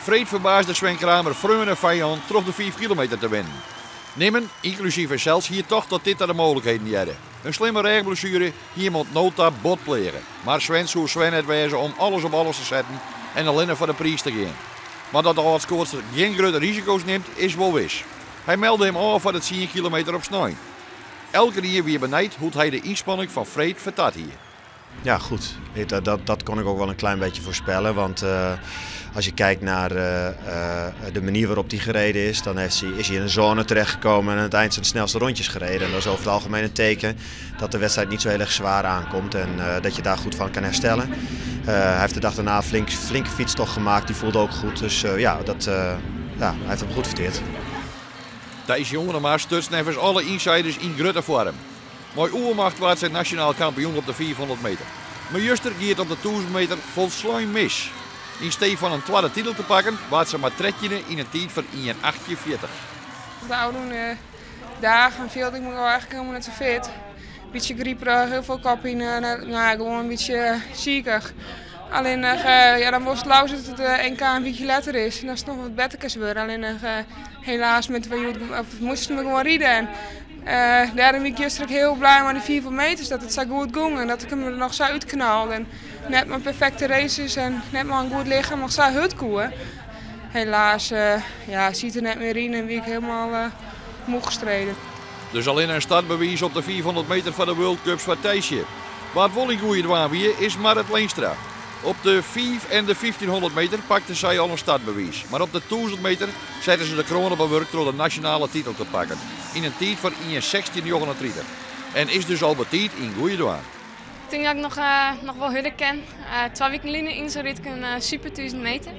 Freed ferbaasde Sven Kramer freon en fijân troch de 5 kilometer te winnen. Nimmen, ynklusyf hysels, hie tocht dat dit ta de mooglikheden hearde. In slimme rêchblessuere hie him oant no ta bot pleage. Mar Sven soe Sven net wêze om alles op alles te setten en allinne foar de priis te gean. Mar dat de âld-skoatster gjin grutte risiko's nimt, is wol wis. Hy melde him ôf foar de tsien kilometer op snein. Elkenien wie benijd hoe't hy de ynspanning fan freed fertard hie. Ja, goed. Dat, dat, dat kon ik ook wel een klein beetje voorspellen. Want als je kijkt naar de manier waarop hij gereden is, dan heeft hij, is hij in een zone terechtgekomen en aan het eind zijn snelste rondjes gereden. En dat is over het algemeen een teken dat de wedstrijd niet zo heel erg zwaar aankomt en dat je daar goed van kan herstellen. Hij heeft de dag daarna een flinke fietstocht gemaakt, die voelde ook goed. Dus ja, dat, ja, hij heeft hem goed verteerd. Thijsje Oenema stuts neffens alle insiders yn grutte foarm. Mei oermacht waard sy nasjonaal kampioen op de 500 meter. Mar juster gie it op de 1000 meter folslein mis. Yn stee fan in twadde titel te pakken, waard se mar trettjinde yn in tiid fan 1,48. De ôfrûne dagen fielde ik my eigentlik hielendal net sa fit. Bytsje griperich, hiel folle koppine, no, gewoan in bytsje sikich. Allinnich, ja, dan wolst leafst dat it NK in wykje letter is en datst noch wat better kinst wurde. Allinnich, helaas moatte we hjoed, of moasten we gewoan ride. En dêrom wie ik juster ek hiel blij mei de 500 meters, dat it sa goed gong en dat ik him der noch sa útknalde. En net mei perfekte races en net mei in goed lichem noch sa hurd koe. Helaas ja, siet der net mear yn en wie ik hielendal moe gestreden. Dus allinne in startbewiis op de 500 meter foar de World Cups foar Thijsje. Wa't wol yn goede dwaan wie, is Marrit Leenstra. Op de 5 en de 1500 meter pakte sy al in startbewiis. Mar op de 1000 meter sette se de kroan op it wurk troch de nasjonale titel te pakken. Yn in tiid fan 1.16.39. En is dus al betiid yn goede dwaan. Ik tink dat ik noch, noch wol hurder kin. Twa wiken lyn yn Insel ried ik in super 1000 meter.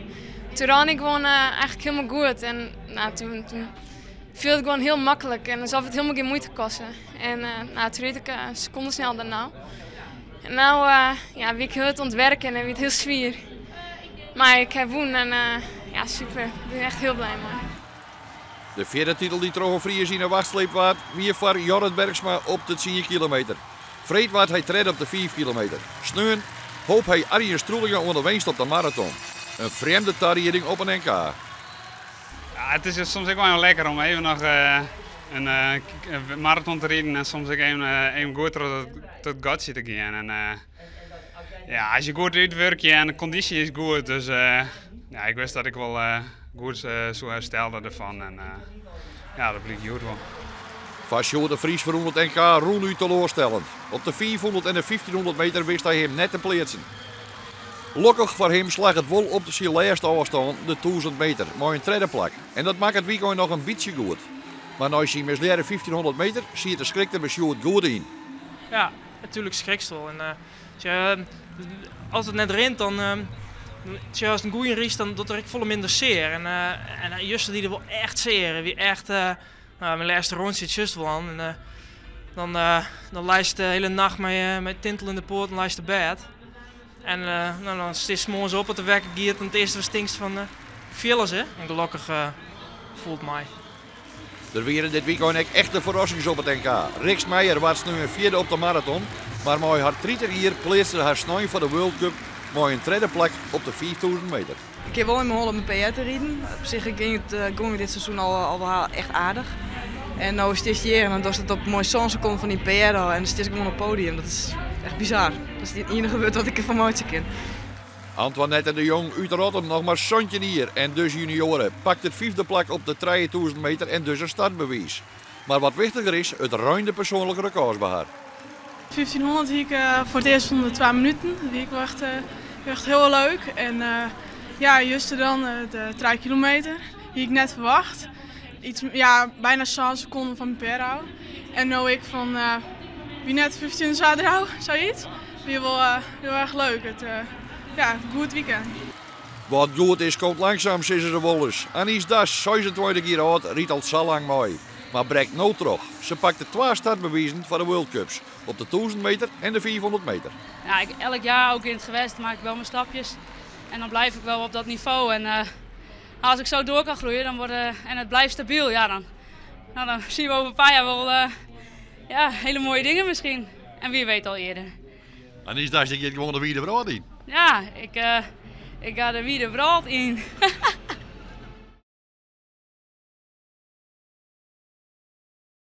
Toen rûn ik gewoan eigentlik hielendal goed. En no, toen, toen fielde it gewoan hiel maklik en alsof it hielendal gjin muoite koste. En no, toen ried ik in sekonde sneller dan no. En no ja, wie ik hiel hurd oan it werken en wie it hiel swier. Mar ik ha wûn en ja, super. Ik bin echt hiel blij mei. De fjirde titel dy't troch in Fries yn 'e wacht sleept waard, wie foar Jorrit Bergsma op de 10 kilometer. Freed waard hy tredde op de 5 kilometer. Sneon hope hy Arjen Stroetinga oan de winst op de maraton. In frjemde tarieding op in NK. Ja, it is soms ek wol even lekker om even noch in maraton te riden en soms ek even, even goed troch dat gatsje te gean. En, ja, as je goed útwurkje en de kondysje is goed, dus ja, ik wist dat ik wol goed soe herstelle derfan. En ja, dat blykt goed wol. Foar Sjoerd de Vries ferrûn it NK rûnút teloarstellend. Op de 500 en de 1500 meter wist hy him net te pleatsen. Lokkich foar him slagge it wol op syn lêste ôfstân, de 1000 meter, mei in tredde plak. En dat makket it wykein noch in bytsje goed. Mar nei syn mislearre 1500 meter siet de skrik der by Sjoerd goed yn. Ja, natuerlik skrikst wol. En, uh, as it net rint, dan, uh, as it in goede rydst, dan docht er ek folle minder sear. En, uh, en juster die er wol echt sear. Wie echt, uh, no, myn lêste rûntsje sjochst wol oan. En, dan, dan leist de hiele nacht mei tinteljende poaten leist te bêd. En no, dan steest moarns op as de wekker giet en it earste watst tinkst fan fiele se. En gelokkich foel it mei. Der wiene dit wykein ek echte ferrassings op it NK. Rixt Meijer waard sneon fjirde op de maraton, mar mei har 30 jier pleatste har snein foar de World Cup mei in tredde plak op de 5000 meter. Ik ha wol yn myn holle om de PR te riden. Op sich gyng it gyng dit seizoen al wol echt aardich. En no stiest hjir en dan dochst it op moai sân sekonden fan dyn PR ôf en dan stiest gewoan op it podium. Dat is echt bizar. Dat is it iennige wurd wat ik derfan meitsje kin. Antoinette de Jong út Rottum, noch mar 17 jier en dus junioare, pakt it fyfde plak op de 3000 meter en dus in startbewiis. Mar wat wichtiger is, it ruinde persoanlik rekôrs by har. 1500 hie ik foar it earst ûnder 2 minuten. Dat wie ek wol echt, echt hiel leuk. En ja, juster dan de 3 kilometer. Hie ik net ferwachte. Iets, ja, byna sân sekonden fan myn PR ôf. En no ek fan, wie net 15 sa derôf, sayts. Wie wol hiel erch leuk. It, ja, goed weekend. Wat goed is, komt langzaam, sizze se wolris. Anice Das, 26 jier âld, rydt al sa lang mei. Mar brekt no troch. Se pakte twa startbewizen foar de World Cups. Op de 1000 meter en de 500 meter. Ja, ik, elk jaar ook in het gewest maak ik wel mijn stapjes. En dan blijf ik wel op dat niveau. En als ik zo door kan groeien dan worden, en het blijft stabiel, ja, dan, nou, dan zien we over een paar jaar wel ja, hele mooie dingen misschien. En wie weet al eerder. Anice Das, dy giet gewoan de wide wrâld yn. Ja, ik ga de wide wrâld yn.